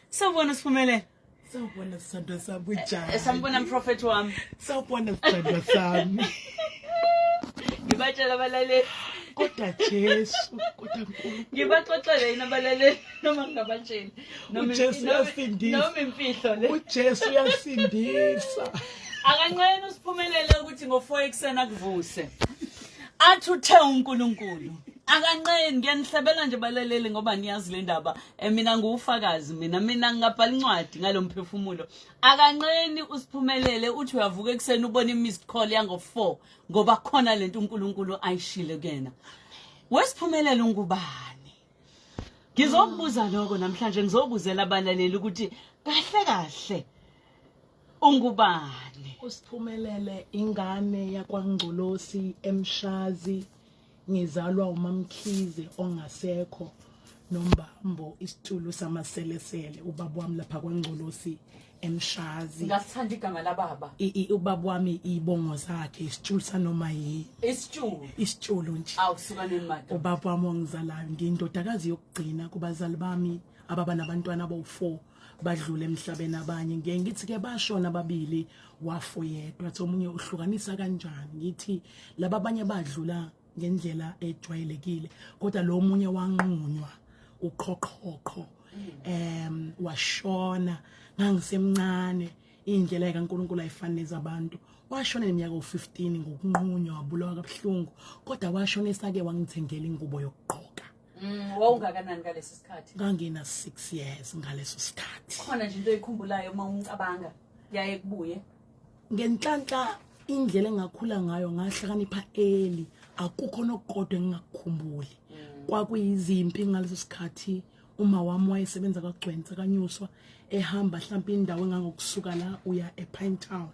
Sawubona Siphumelele. Sawubona sithandwa sami, kunjani? Sambona mprofethi wami. Sawubona sithandwa sami. Ngibatshela abalaleli. Kodwa Jesu, kodwa Nkulunkulu. Ngibaxoxele yini abalaleli noma ngingabatsheli? UJesu uyasindisa. Noma imfihlo le. UJesu uyasindisa. Akanqeni usiphumelele ukuthi ngo4 ekuseni akuvuse. Athi uthe uNkulunkulu. Akanqeni, ngiyanihlebela nje balaleli ngoba niyazi le ndaba. Mina nguwufakazi, mina ngingabhala incwadi ngalomphefumulo. Akanqeni usiphumelele uthi uyavuka ekuseni ubona i-missed call yango-4 ngoba khona lento uNkulunkulu ayishile kuyena. Wesiphumelele ungubani? Ngizokubuza lokho namhlanje, ngizobuzela abalaleli ukuthi kahle kahle ungubani? Usiphumelele ingane yakwaNgcolosi eMshazi, ngizalwa uMamkhize ongasekho nombambo isitulo samaselesele, ubaba wami lapha kwaNgcolosi eMshazi. Ngasithanda igama lababa. Ubaba wami ibongo zakhe isitulo sanoma yini. Isitulo. Isitulo nje. Awusuka nemali. Ubaba wami ongizalayo, ngiyindodakazi yokugcina kubazali bami ababa nabantwana abawu4 badlule emhlabeni abanye. Ngiye ngithi ke bashona ababili wafo yedwa, athi omunye uhlukanisa kanjani? Ngithi laba abanye badlula ngendlela ejwayelekile, kodwa lo munye wanqunywa uqhoqhoqho washona. Ngangisemncane, indlela kaNkulunkulu ayifani nezabantu. Washona neminyaka u15 ngokunqunywa, wabulawa kabuhlungu, kodwa washona esake wangithengela ingubo yokugqoka. Wawungakanani ngalesi sikhathi? Ngangina 6 years ngaleso sikhathi. Khona nje into oyikhumbulayo uma umcabanga yaye kubuye? Ngenhlanhla indlela engakhula ngayo ngahlakanipha early, akukho nokukodwa engingakukhumbuli. Kwakuyizimpi ngaleso sikhathi. Uma wami wayesebenza kwaGcwensa kaNyuswa, ehamba mhlawumbe indawo engangokusuka la uya ePine Town.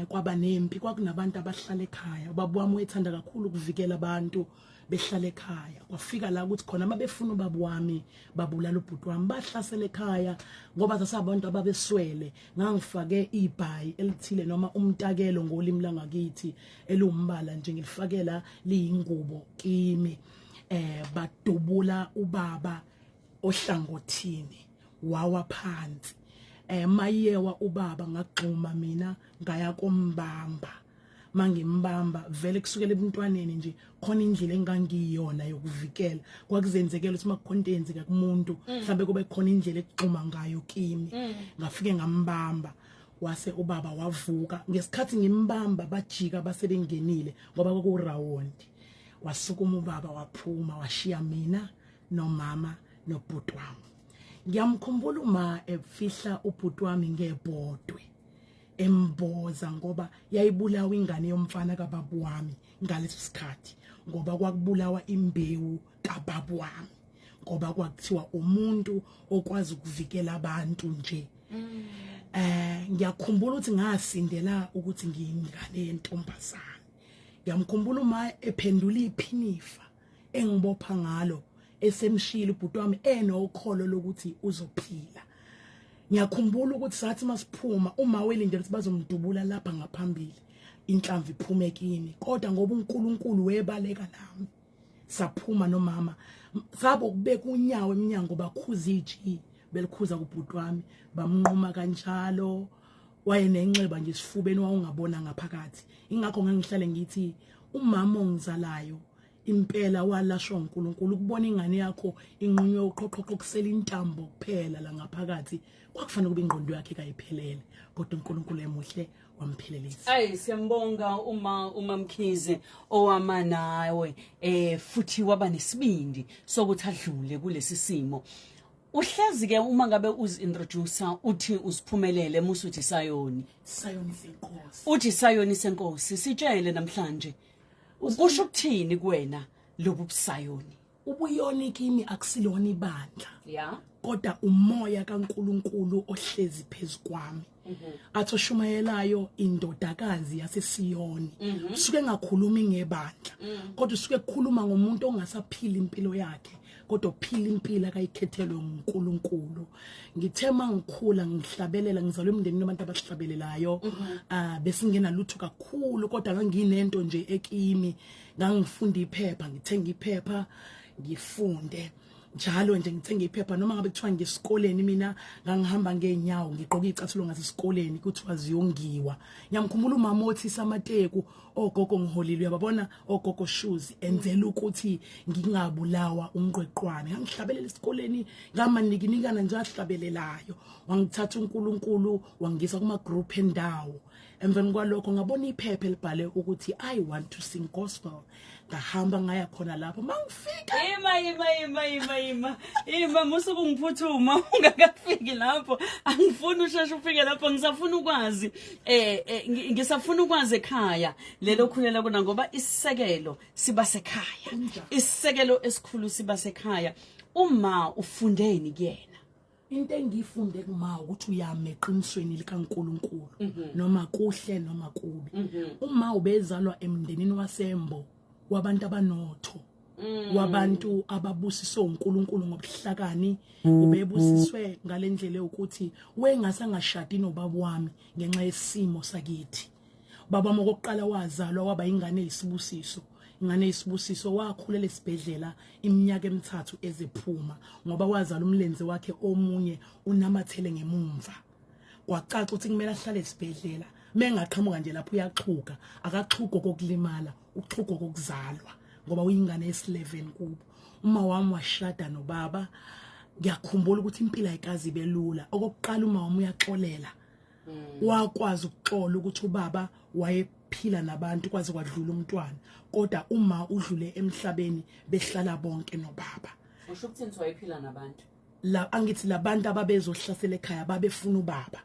Kwaba nempi, kwakunabantu abahlala ekhaya. Ubaba wami wayethanda kakhulu ukuvikela abantu behlala ekhaya. Kwafika la ukuthi khona mabefuna ubaba wami babulala ubhuti wami, bahlasela ekhaya ngoba sasabantu ababeswele. Ngangifake ibhayi elithile noma umtakelo ngolimi langakithi elumbala nje, ngilifakela liyingubo kimi. Badubula ubaba ohlangothini, wawa phansi. Mayewa ubaba ngagxuma mina ngaya kombamba. Mangimbamba vele kusukela ebuntwaneni nje khona indlela engangiyona yokuvikela. Kwakuzenzekela ukuthi makukhona into eyenzeka kumuntu mhlambe kube khona indlela ekugxuma ngayo kimi. Ngafike ngambamba, wase ubaba wavuka. Ngesikhathi ngimbamba bajika basebengenile ngoba kwakuround. Wasukuma ubaba waphuma, washiya mina nomama nobhuti wami. Ngiyamkhumbula uma efihla ubhuti wami ngebhodwe emboza, ngoba yayibulawa ingane yomfana kababa wami ngaleso sikhathi, ngoba kwakubulawa imbewu kababa wami, ngoba kwakuthiwa umuntu okwazi ukuvikela abantu nje. Ngiyakhumbula ukuthi ngasindela ukuthi ngiyingane yentombazane. Ngiyamkhumbula uma ephendula iphinifa engibopha ngalo esemshilo ubhuti wami enokholo lokuthi uzophila. Ngiyakhumbula ukuthi sathi masiphuma uma welindele ukuthi bazomdubula lapha ngaphambili, inhlamvu iphume kimi, kodwa ngoba uNkulunkulu webaleka nami saphuma nomama. Sabo kubeka unyawo eminyango bakhuza iji belikhuza kubhuti wami, bamnquma kanjalo. Wayenenxeba nje esifubeni wawungabona ngaphakathi. Ingakho ngangihlale ngithi umama ongizalayo impela walashwa uNkulunkulu. Ukubona ingane yakho inqunywe uqhoqhoqho kusela intambo kuphela la ngaphakathi, kwakufanele kube ingqondo yakhe kayiphelele, kodwa uNkulunkulu emuhle wamphelelisa. Ayi, siyambonga uma Mkhize owama nawe futhi waba nesibindi sokuthi adlule kulesi simo. Uhlezi ke uma ngabe uzi-introduce uthi usiphumelele musuthi Sayoni. Sayoni senkosi. Uthi Sayoni senkosi, sitshele namhlanje kusho ukuthini kuwena lobu busayoni? Ubuyoni kimi akusilona ibandla. Kodwa umoya kaNkuluNkulu ohlezi phezukwami. Athi oshumayelayo indodakazi yaseSiyoni. Usuke engakhulumi ngebandla, kodwa usuke ekhuluma ngomuntu ongasaphili impilo yakhe, kodwa uphila impilo akayikhethelwe nguNkulunkulu. Ngithe mangikhula ngihlabelela, ngizalwe emndenini wabantu abahlabelelayo. Besingena lutho kakhulu, kodwa nganginento nje ekimi. Ngangifunda iphepha, ngithenga iphepha ngifunde. Njalo nje ngithenga iphepha, noma ngabe kuthiwa ngesikoleni, mina ngangihamba ngeenyawo, ngigqoka icathulo ngasesikoleni, kuthiwa ziyongiwa. Ngiyamkhumbula umama othi samateku ogogo ngiholile, uyababona ogogo shoes, enzela ukuthi ngingabulawa umqweqwane. Ngangihlabelela esikoleni, ngamanikinikana nje ahlabelelayo. Wangithatha uNkulunkulu wangisa kuma group endawo. Emveni kwalokho ngabona iphepha elibhale ukuthi I want to sing gospel. Ngahamba ngaya khona lapho, mangifika Ima, ima, ima, ima, ima, ima, musuku ngiphuthuma ungakafiki lapho. Angifuni usheshe ufike lapho, ngisafuna ukwazi ngisafuna ukwazi ekhaya lelo khulela kuna, ngoba isisekelo siba sekhaya. Isisekelo esikhulu siba sekhaya. Uma ufundeni kuyena? Into engiyifunde kuma ukuthi uyame eqinisweni likaNkuluNkulu, noma kuhle noma kubi. Uma ubezalwa emndenini wasembo wabantu abanotho, wabantu ababusiswe uNkulunkulu ngobuhlakani, ubebusiswe ngalendlela ukuthi wengasangashadi nobaba wami ngenxa yesimo sakithi. Baba wami okokuqala wazalwa waba ingane eyisibusiso, ingane eyisibusiso, wakhulela esibhedlela iminyaka emithathu ezephuma ngoba wazala umlenze wakhe omunye unamathele ngemumva. Kwacaca ukuthi kumele ahlale esibhedlela, mengaqhamuka nje lapho uyaxhuga, akaxhugo kokulimala, uxhugo kokuzalwa ngoba uyingane yesi-11 kubo. Uma wami washada nobaba, ngiyakhumbula ukuthi impilo ayikazi belula. Okokuqala uma wami uyaxolela, wakwazi ukuxola ukuthi ubaba wayephila nabantu kwaze kwadlula umntwana, kodwa uma udlule emhlabeni behlala bonke nobaba. Usho ukuthini wayephila nabantu? La angithi labantu ababezohlasela ekhaya babefuna ubaba.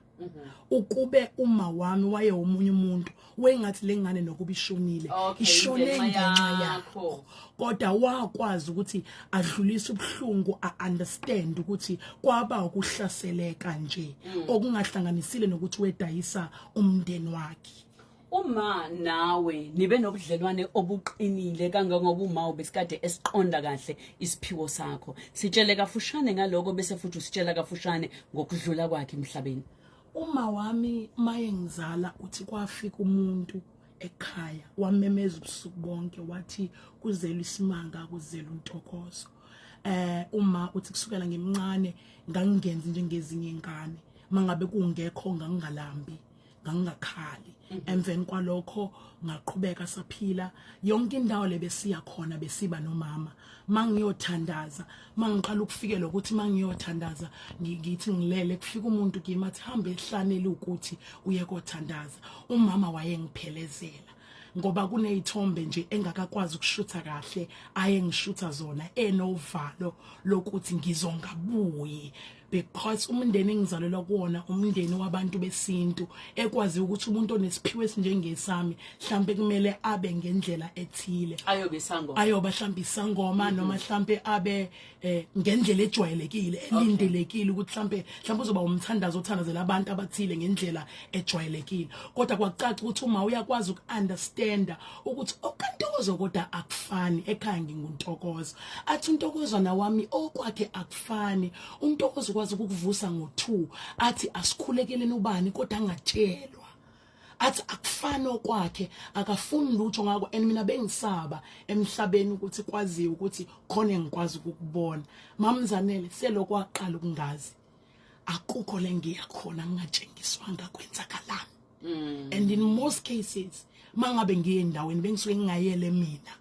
Ukube uma wami waye omunye umuntu, wengathi lengane nokuba ishonile, ishone ngenxa yakho. Kodwa wakwazi ukuthi adlulise ubuhlungu, a-understand ukuthi kwaba ukuhlaseleka nje okungahlanganisile nokuthi wedayisa umndeni wakhe. Uma nawe nibe nobudlelwane obuqinile kangangoba uma ubesikade esiqonda kahle isiphiwo sakho, sitshele kafushane ngaloko, bese futhi usitshela kafushane ngokudlula kwakhe emhlabeni. Uma wami maye ngizala, uthi kwafika umuntu ekhaya wamemeza ubusuku bonke, wathi kuzelwe isimanga, kuzelwe untokozo. Uma uthi kusukela ngimncane ngangingenzi njengezinye ingane, mangabe kungekho ngangingalambi, ngangingakhali. Emveni kwalokho ngaqhubeka saphila yonke indawo lebesiya khona, besiba nomama. Mangiyothandaza, mangiqala ukufikela ukuthi mangiyothandaza, ngithi ngilele, kufika umuntu kimi athi hambe ehlanele ukuthi uye kothandaza. Umama wayengiphelezela ngoba kunezithombe nje engakakwazi ukushutha kahle, aye ngishutha zona enovalo lokuthi ngizongabuyi, because umndeni engizalelwa kuwona umndeni wabantu besintu ekwazi ukuthi umuntu onesiphiwo esinjengesami mhlambe kumele abe ngendlela ethile, ayobe isangoma, ayoba mhlambe isangoma, noma mhlambe abe ngendlela ejwayelekile elindelekile ukuthi mhlambe uzoba umthandazo othandazela abantu abathile ngendlela ejwayelekile. Kodwa kwacaca ukuthi uma uyakwazi uku-understanda ukuthi okantokozo kodwa akufani, ekhaya nginguntokozo, athi untokozo nawami okwakhe akufani. Untokozo ukwazi ukukuvusa ngo2 athi asikhulekeleni ubani, kodwa angatshelwa, athi akufani okwakhe, akafuni lutho ngakho. And mina bengisaba emhlabeni ukuthi kwaziwe ukuthi khona engikwazi ukukubona. Mamzanele selokwaqala ukungazi, akukho lengiya khona ngingatshengiswanga kwenzakalani. And in most cases mangabe ngiye endaweni bengisuke ngingayele mina,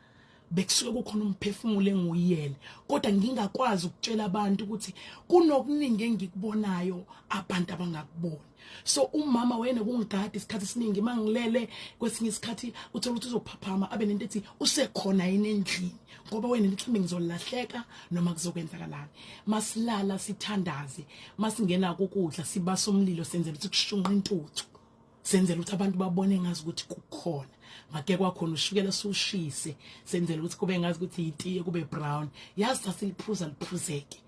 bekusuke kukhona umphefumulo enguyele, kodwa ngingakwazi ukutshela abantu ukuthi kunokuningi engikubonayo abantu abangakuboni. So umama wena kungigada isikhathi esiningi mangilele, kwesinye isikhathi uthola ukuthi uzophaphama abe nento ethi usekhona yini endlini, ngoba wena mhlawumbe ngizolahleka noma kuzokwenzakalani. Masilala sithandaze, masingena kokudla sibasa umlilo, senzela ukuthi kushunqa intuthu, senzela ukuthi abantu babone ngazi ukuthi kukhona make kwakhona ushukela, sushise senzela ukuthi kube ngazi ukuthi itiye kube brown, yazi sasiliphuza liphuzeke.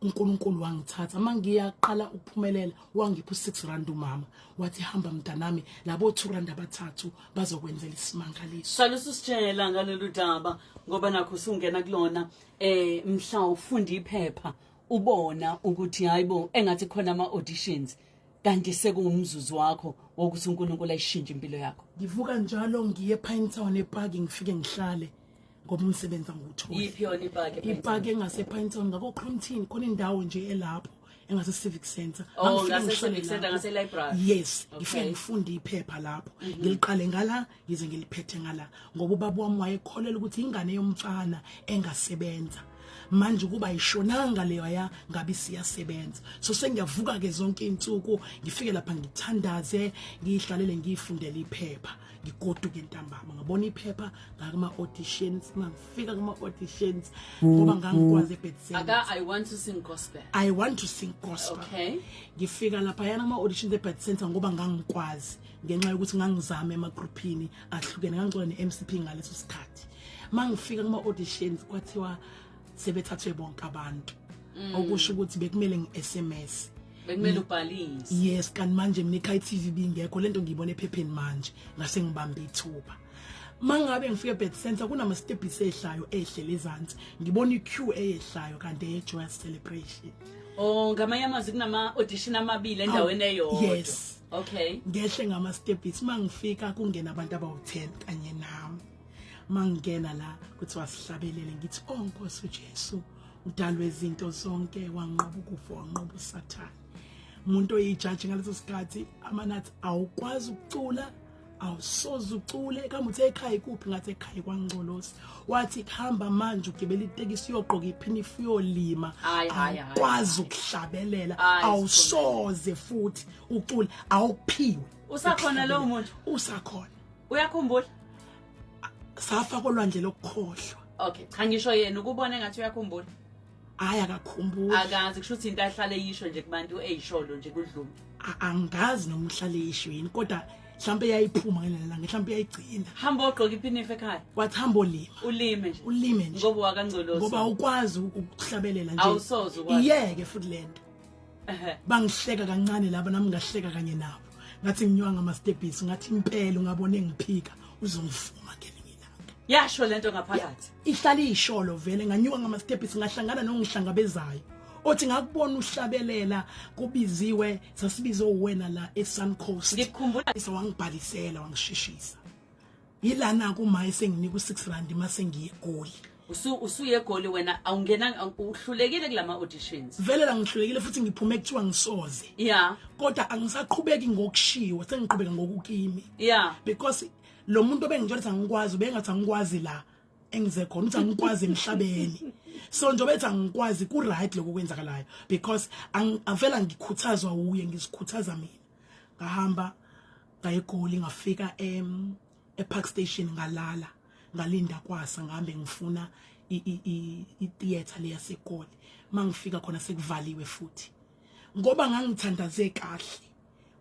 uNkulunkulu wangithatha mangiyaqala ukuphumelela, wangipha u6 rand umama, wathi hamba mntanami, labo 2 rand abathathu bazokwenzela isimangaliso. Salususitshela ngalolu daba ngoba nakho usungena kulona, mhla ufunda iphepha ubona ukuthi hayibo engathi khona ama auditions, kanti sekuwumzuzu wakho wokuthi uNkulunkulu ayishintshe impilo yakho. Ngivuka njalo ngiye ePinetown epark, ngifike ngihlale. Ngoba umsebenzi angiwutholi. Yiphi yona ipaki? Ipaki engasePinetown, ngako-Crompton, khona indawo nje elapho engase-Civic Center. Oh, Ngangifike ngase ngihlale Civic Center, lapho. ngase library. Yes, ngifike ngifunde iphepha lapho, ngiliqale ngala ngize ngiliphethe ngala, ngoba ubaba wami wayekholelwa ukuthi ingane yomfana engasebenza manje kuba ayishonanga leyo ya ngabe siyasebenza. So sengiyavuka ke zonke insuku, ngifike lapha ngithandaze, ngihlalele, ngifundele iphepha, ngigoduke ntambama. Ngabona iphepha ngakuma auditions. Mangifika kuma auditions, ngoba ngangikwazi eBethesda, Aka I want to sing gospel. I want to sing gospel. Ngifika lapha yana kuma auditions eBeth Center, ngoba ngangikwazi ngenxa yokuthi ngangizama emagroupini ahlukene, ngangicula ne-MCP ngaleso sikhathi. Mangifika kuma auditions kwathiwa sebethathwe bonke abantu, okusho ukuthi bekumele ngi-SMS. Bekumele ubhalise. Yes, kanti manje mina iKhaya TV bingekho lento, ngiyibona ephepheni manje, ngase ngibambe ithuba. Mangabe ngifike eBeth Center kunama steps ehlayo ehlele ezansi, ngibona iqueue eyehlayo kanti eye Joyous Celebration. Oh, ngamanye amazwi kunama audition amabili endaweni eyodwa. Yes. Ngehle ngama steps, mangifika kungena abantu abawu10 kanye nami. Mangena la kuthiwa sihlabelele, ngithi, "Oh Nkosi uJesu, udalwe izinto zonke, wanqoba ukufa, wanqoba uSathane." Umuntu oyijaji ngaleso sikhathi amanathi, "Awukwazi ukucula, awusoze ucule." Kambe uthe, "Ekhaya ikuphi?" Ngathi, "Ekhaya kwaNgcolosi." Wathi, "Hamba manje ugibela itekisi, uyoqoka iphinifa, uyolima." Hayi, hayi, hayi. Awukwazi ukuhlabelela, Hayi, awusoze futhi ucule, awuphiwe. Usakhona lowo muntu? Usakhona. Uyakhumbula? Safa kolwandle lokukhohlwa. Okay, cha, ngisho yena ukubona engathi uyakhumbula. Hayi, akakhumbuli. Akazi, kusho ukuthi into ahlale yisho nje kubantu eyisholo nje kudlula. Angazi noma uhlale isho yini, kodwa mhlambe yayiphuma ngelela langa, mhlambe yayigcina. Hamba ogqoka iphinifa ekhaya. Wathi, "Hamba olima." Ulime nje. Ulime nje. Ngoba wakaNgcolosi. Ngoba awukwazi ukuhlabelela nje. Awusoze ukwazi. Iyeke futhi lento. Bangihleka kancane laba, nami ngahleka kanye nabo. Ngathi nginyuka ngama-stepisi, ngathi, "Impela ungabona engiphika, uzongivuma ngelinye ilanga." Yasho lento ngaphakathi. Ihlala iyisholo vele. Nganyuka ngama-stepisi, ngahlangana nongihlangabezayo othi, "Ngakubona uhlabelela kubiziwe, sasibize uwena la eSun Coast." Ngikukhumbula. So wangibhalisela, wangisheshisa. Yilana kuma esenginika u6 rand mase ngiye eGoli. Usuye eGoli wena, awungenanga, uhlulekile kulama auditions. Vele la ngihlulekile futhi ngiphume kuthiwa ngisoze, kodwa angisaqhubeki ngokushiwo, sengiqhubeka ngokukimi, because lo muntu obengitshela ukuthi angikwazi ubengathi angikwazi la engize khona, ukuthi angikwazi emhlabeni. So njengoba ethi angikwazi, ku right lokho kwenzakalayo, because avela ngikhuthazwa uye, ngizikhuthaza mina. Ngahamba ngayeGoli, ngafika ePark Station, ngalala, ngalinda kwasa, ngihambe ngifuna i-theatre leyaseGoli. Mangifika khona sekuvaliwe futhi, ngoba ngangithandaze kahle.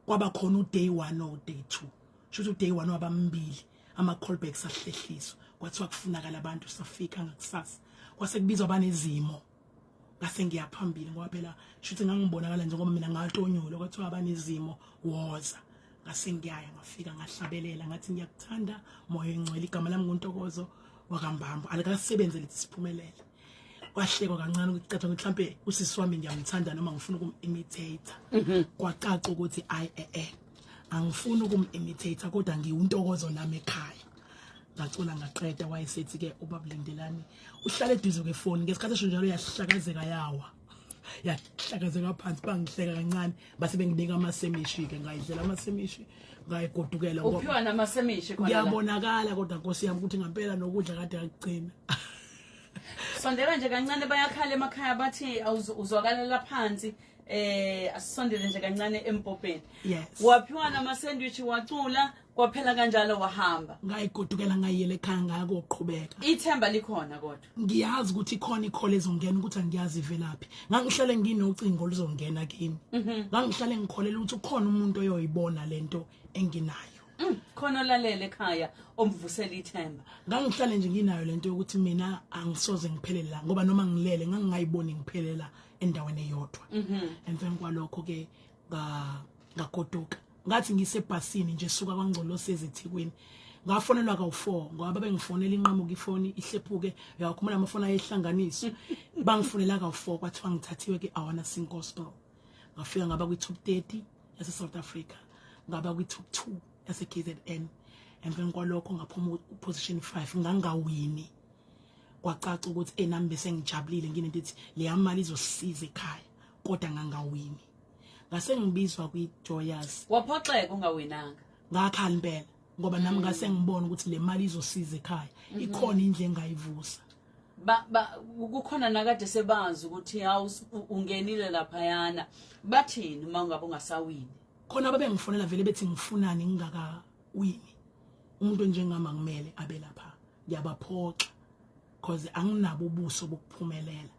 Kwaba khona uday 1 no day 2, shuthi uday 1 wabambili, ama callbacks ahlehliswa, kwathiwa kufunakala abantu. Safika ngakusasa kwase kubizwa abanezimo, ngase ngiya phambili, ngoba phela shuthi ngangibonakala nje, ngoba mina ngatonyulwa. Kwathiwa abanezimo woza, ngase ngiyaya, ngafika ngahlabelela, ngathi, "Ngiyakuthanda moya engcwele, igama lami nguNtokozo wakaMbambo, alikasebenze lithi siphumelele." Kwahlekwa kancane, ukucaca ukuthi mhlambe usisi wami ngiyamthanda noma ngifuna ukum-imitate. Kwacaca ukuthi ayi, angifuni ukum-imitate, kodwa ngiwuntokozo nami ekhaya. Ngacula ngaqeda, wayesethi ke ubaba Lindelani uhlale eduze kwefoni. Ngesikhathi esho njalo yahlakazeka, yawa, yahlakazeka phansi. Bangihleka kancane, base benginika amasemishi ke, ngayidlela amasemishi, ngayigodukela ngoba Uphiwa namasemishi khona la. Ngiyabonakala kodwa nkosi yami ukuthi ngempela nokudla kade akugcina. Sondela nje kancane, bayakhala emakhaya bathi uzwakalela phansi. Asisondele nje kancane empopeni. Yes. Waphiwa nama sandwich, wacula, kwaphela kanjalo, wahamba. Ngayigodukela, ngayiyela ekhaya, ngayakoqhubeka. Ithemba likhona kodwa. Ngiyazi ukuthi ikhona icall ezongena, ukuthi angiyazi ivelaphi. Ngangihlale nginocingo oluzongena kimi. Ngangihlale ngikholela ukuthi ukhona umuntu oyoyibona lento enginayo. Khona olalele ekhaya omvusela ithemba. Ngangihlale nje nginayo lento yokuthi mina angisoze ngiphelele la, ngoba noma ngilele ngangingayiboni ngiphelela endaweni eyodwa. Emveni kwalokho ke ngagoduka. Ngathi ngisebhasini nje suka kwaNgcolosi eziThekwini, ngafonelwa kawu4, ngoba bengifonela inqamuka ifoni, ihlephuke. Uyakhumula amafoni ayehlanganiswa. Bangifonela kawu4, kwathiwa ngithathiwe ke I Wanna Sing Gospel. Ngafika ngaba kwi top 30 yase South Africa, ngaba kwi top 2 yase KZN. Emveni kwalokho ngaphuma position 5, ngangawini. Kwacaca ukuthi enami bese ngijabulile nginento ethi leya mali izosiza ekhaya, kodwa ngangawini. Ngase ngibizwa kwi-Joyous. Waphoxeka ungawinanga? Ngakhala impela, ngoba nami ngase ngibona ukuthi le mali izosiza ekhaya, ikhona indlu engayivusa. Kukhona nakade sebazi ukuthi hawu ungenile laphayana, bathini uma ungabe ungasawini? Khona babengifonela vele bethi ngifunani ngingakawini, umuntu njengami angimele abe lapha, ngiyabaphoxa because anginabo ubuso bokuphumelela.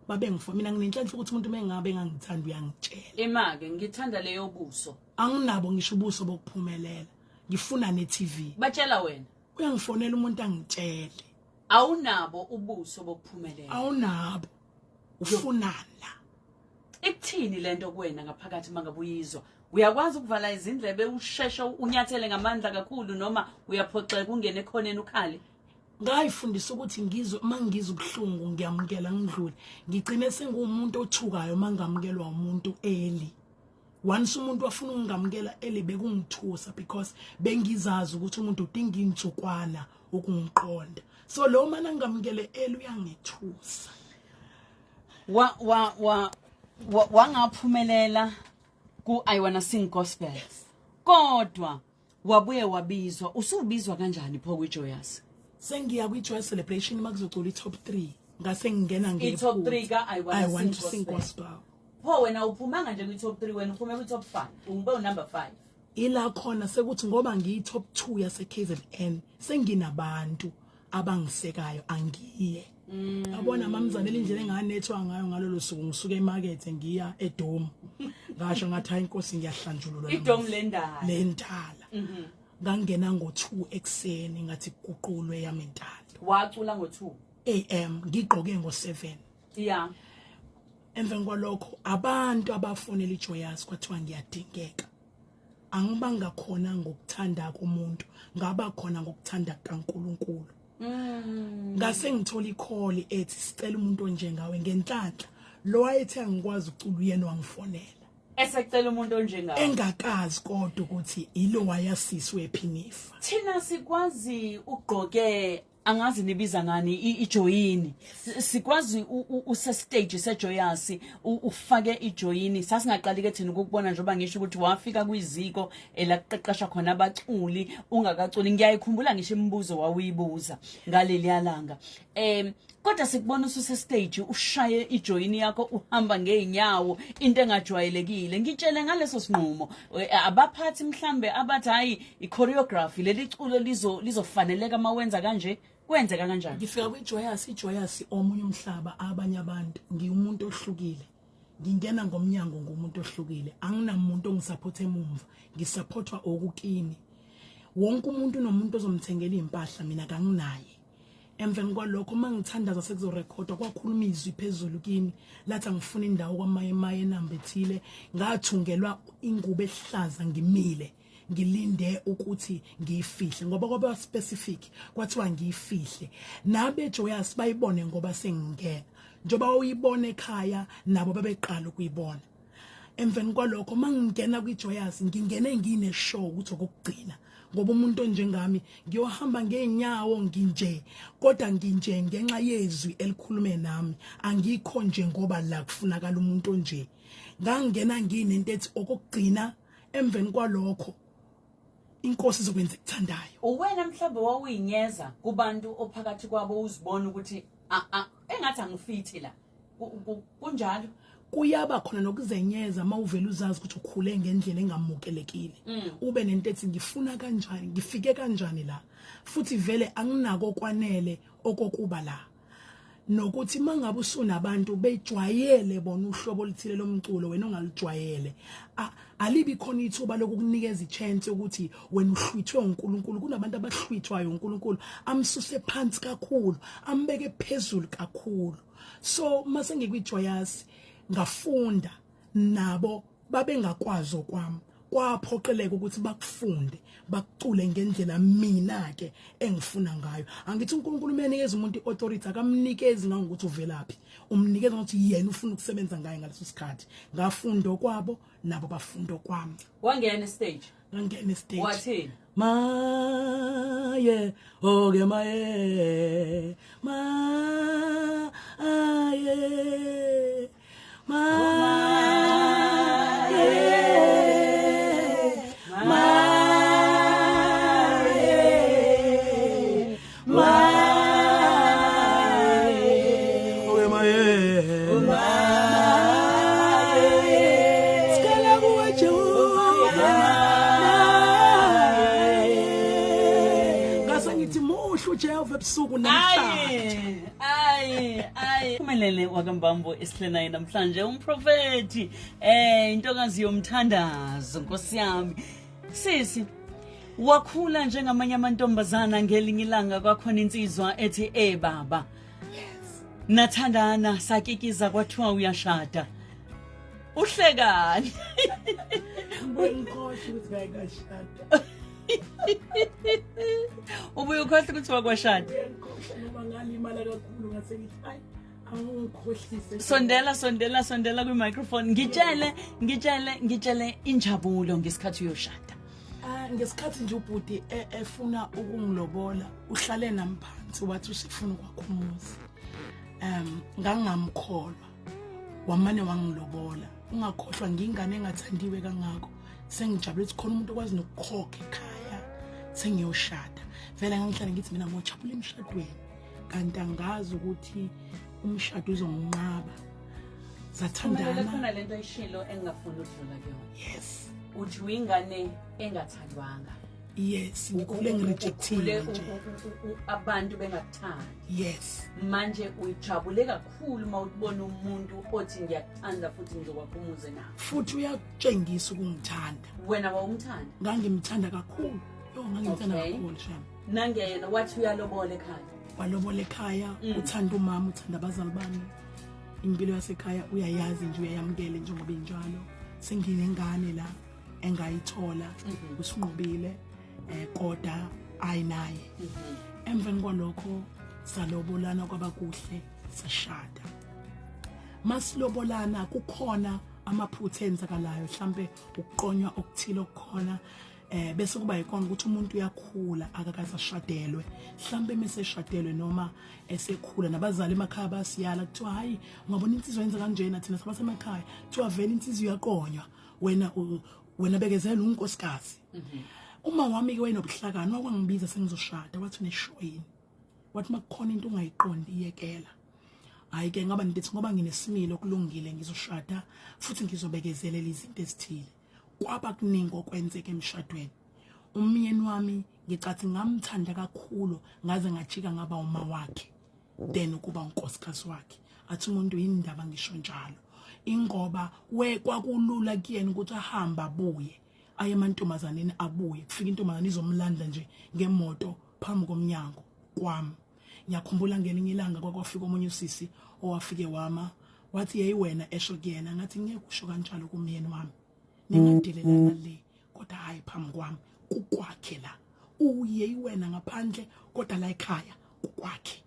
Babengifona, mina nginenhlanhla ukuthi umuntu mengabe engangithanda uyangitshela. Ima-ke ngithanda leyo buso. Anginabo ngisho ubuso bokuphumelela, ngifuna ne-TV. Batshela wena? Uyangifonela umuntu angitshele. Awunabo ubuso bokuphumelela? Awunabo. Ufunani la? Ikuthini lento kuwena ngaphakathi mangabe uyizwa? Uyakwazi ukuvala izindlebe usheshe unyathele ngamandla kakhulu, noma uyaphoxeka ungene ekhoneni ukhale? Ngayifundisa ukuthi ngizwe uma ngizwa ubuhlungu ngiyamukela ngidlule. Ngigcine sengumuntu othukayo uma ngamukelwa umuntu early. Once umuntu wafuna ukungamukela early bekungithusa, because bengizazi ukuthi umuntu udinga insukwana ukungiqonda. So lo mana ngamukele early uyangithusa. Wa wa wa wangaphumelela ku I Wanna Sing Gospel. Kodwa wabuye wabizwa, usubizwa kanjani pho kwiJoyous? Sengiya kwiJoyous Celebration makuzocula i-top 3. Ngase ngingena nge i-top 3 ka I Want to Sing Gospel. Pho wena uphumanga nje kwi-top 3, wena uphume kwi-top 5, ungibe unumber 5. Ila khona sekuthi ngoba ngiyi-top 2 yase KZN, senginabantu abangisekayo angiye. Yabona mamzanele indlela enganethwa ngayo ngalolo suku, ngisuka emarket ngiya eDome. Ngasho ngathi hayi inkosi ngiyahlanjululwa. IDome lendala. Lendala. Ngangena ngo2 ekseni ngathi kuqulwe yami intando. Wacula ngo2 AM ngigqoke ngo7. Yeah. Emva kwalokho abantu abafonela iJoyous kwathiwa ngiyadingeka. Angibanga khona ngokuthanda komuntu, ngaba khona ngokuthanda kaNkuluNkulu. Ngase ngithola icall ethi sicela umuntu onjengawe ngenhlanhla. Lo wayethe angikwazi ukucula uyena wangifonela. Esecela umuntu onjengawe. Engakazi kodwa ukuthi ilo wayasiswe ephinifa. Thina sikwazi ugqoke angazi nibiza ngani ijoyini, sikwazi use stage seJoyous ufake ijoyini. Sasingaqali ke thina ukukubona njengoba ngisho ukuthi wafika kwiziko elakuqeqesha khona abaculi ungakaculi. Ngiyayikhumbula ngisho imibuzo wawuyibuza ngaleli yalanga, kodwa sikubona ususe stage ushaye ijoyini yakho uhamba ngeenyawo, into engajwayelekile. Ngitshele ngaleso sinqumo, abaphathi mhlambe abathi hayi i-choreography leli culo lizofaneleka mawenza kanje, kwenzeka kanjani? Ngifika kwiJoyous, iJoyous omunye umhlaba, abanye abantu, ngiwumuntu ohlukile. Ngingena ngomnyango ngumuntu ohlukile, anginamuntu ongisupport emumva, ngisupportwa okukini. Wonke umuntu unomuntu ozomthengela impahla, mina kanginaye. Emveni kwalokho mangithandaza sekuzorekhodwa kwakhuluma izwi phezulu kimi lathi angifuna indawo kwamayemaye enamba ethile. Ngathungelwa ingubo ehlaza ngimile ngilinde ukuthi ngiyifihle ngoba kwaba specific, kwathiwa ngiyifihle. Nabe Joyous bayibone ngoba sengingena, njoba uyibona ekhaya nabo babeqala ukuyibona. Emveni kwalokho mangingena kwiJoyous ngingene ngine show ukuthi okugcina, ngoba umuntu onjengami ngiyohamba ngeenyawo nginje, kodwa nginje ngenxa yezwi elikhulume nami, angikho nje ngoba la kufunakala umuntu onje. Ngangena nginento ethi okugcina, emveni kwalokho inkosi izokwenza ekuthandayo. Uwena mhlawumbe wawuyinyeza kubantu ophakathi kwabo uzibona ukuthi engathi angifithi la, kunjalo? Kuyaba khona nokuzenyeza mawuvela uzazi ukuthi ukhule ngendlela engamukelekile, ube nento ethi ngifuna kanjani, ngifike kanjani la, futhi vele anginako kwanele okokuba la. Nokuthi mangabe usunabantu bejwayele bona uhlobo oluthile lomculo wena ongalijwayele, alibi khona ithuba lokukunikeza ichance ukuthi wena uhlwithwe uNkulunkulu. Kunabantu abahlwithwayo uNkulunkulu amsuse phansi kakhulu ambeke phezulu kakhulu. So mase ngikwiJoyous ngafunda nabo babengakwazi okwami, kwaphoqeleka ukuthi bakufunde bakucule ngendlela mina ke engifuna ngayo. Angithi uNkulunkulu umenikeza umuntu iauthority, akamnikezi ngangokuthi uvelaphi, umnikeza ngokuthi yena ufuna ukusebenza ngaye ngaleso sikhathi. Ngafunda okwabo nabo bafunda okwami. Wangena stage? Ngangena stage. Wathini? Maye, oge maye, maye, maye, maye, maye, oge maye, maye, sikhala kuwe Jehova, maye. Ngase ngithi muhle uJehova ebusuku namhlanje. Ayi, ayi, ayi. Phumelele wakaMbambo esihle naye namhlanje umprofeti. Intokazi yomthandazo Nkosi yami. Sisi, wakhula njengamanye amantombazana, ngelinye ilanga kwakhona insizwa ethi baba. Yes. Nathandana, sakikiza, kwathiwa uyashada. Uhlekani? Ngikhohle ukuthi ngayikashada. Ubuye ukhohle ukuthi wakwashada. Ngikhohle noma ngalimala kakhulu, ngase ngithi hayi, awungikhohlise. Sondela, sondela, sondela kwi-microphone. Ngitshele, ngitshele, ngitshele injabulo ngesikhathi uyoshada. Ah, ngesikhathi nje ubhuti efuna ukungilobola, uhlale nami phansi wathi usefuna ukwakha umuzi. Ngangamkholwa. Wamane wangilobola. Ungakhohlwa ngingane engathandiwe kangako. Sengijabule ukuthi khona umuntu okwazi nokukhokha ekhaya. Sengiyoshada. Vele ngangihlale ngithi mina ngojabula emshadweni. Kanti angazi ukuthi umshado uzonginqaba. Sathandana. Khona lento ayishilo engingafuni ukudlula kuyona. Yes. Uthi uyingane engathandwanga. Yes, ngikhule ngirejectiwe nje. Abantu bengakuthandi. Yes. Manje uyijabule kakhulu uma ubona umuntu othi ngiyakuthanda futhi ngizokwakha umuzi nawe. Futhi uyakutshengisa ukungithanda. Wena wawumthanda? Ngangimthanda kakhulu. Yo, ngangimthanda kakhulu shame. Nangena wathi uyalobola ekhaya. Walobola ekhaya, uthanda umama, uthanda abazali bami. Impilo yasekhaya uyayazi nje, uyayamukela njengoba injalo. Senginengane la engayithola, usinqobile, kodwa ayinaye. Emveni kwalokho salobolana kwaba kuhle, sashada. Masilobolana kukhona amaphutha enzakalayo, mhlambe ukuqonywa okuthile okukhona, bese kuba yikona ukuthi umuntu uyakhula akakaze ashadelwe, mhlambe meseshadelwe noma esekhula nabazali emakhaya basiyala, kuthiwa hayi ungabona insizwa yenza kanjena, thina sabasemakhaya kuthiwa vele insizwa iyaqonywa, wena bekezela unkosikazi. Uma wami ke wayenobuhlakani wakwangibiza sengizoshada, wathi uneshoyini, wathi makukhona into ungayiqondi iyekela. Hayi ke ngaba ngithi ngoba nginesimilo kulungile ngizoshada futhi ngizobekezelela izinto ezithile. Kwaba kuningi okwenzeka emshadweni. Umyeni wami ngicathi ngamthanda kakhulu ngaze ngajika ngaba uma wakhe then ukuba unkosikazi wakhe. Athi umuntu indaba ngisho njalo, ingoba we kwakulula kuyena ukuthi ahamba abuye aye emantombazaneni, abuye kufika intombazane izomlanda nje ngemoto phambi komnyango kwami. Ngiyakhumbula ngelinye ilanga kwakwafika omunye usisi owafike wama wathi yeyi wena, esho kuyena, ngathi ngeke usho kanjalo kumyeni wami, ningadelelana le, kodwa hayi phambi kwami, kukwakhe la, uye wena ngaphandle kodwa la ekhaya kukwakhe,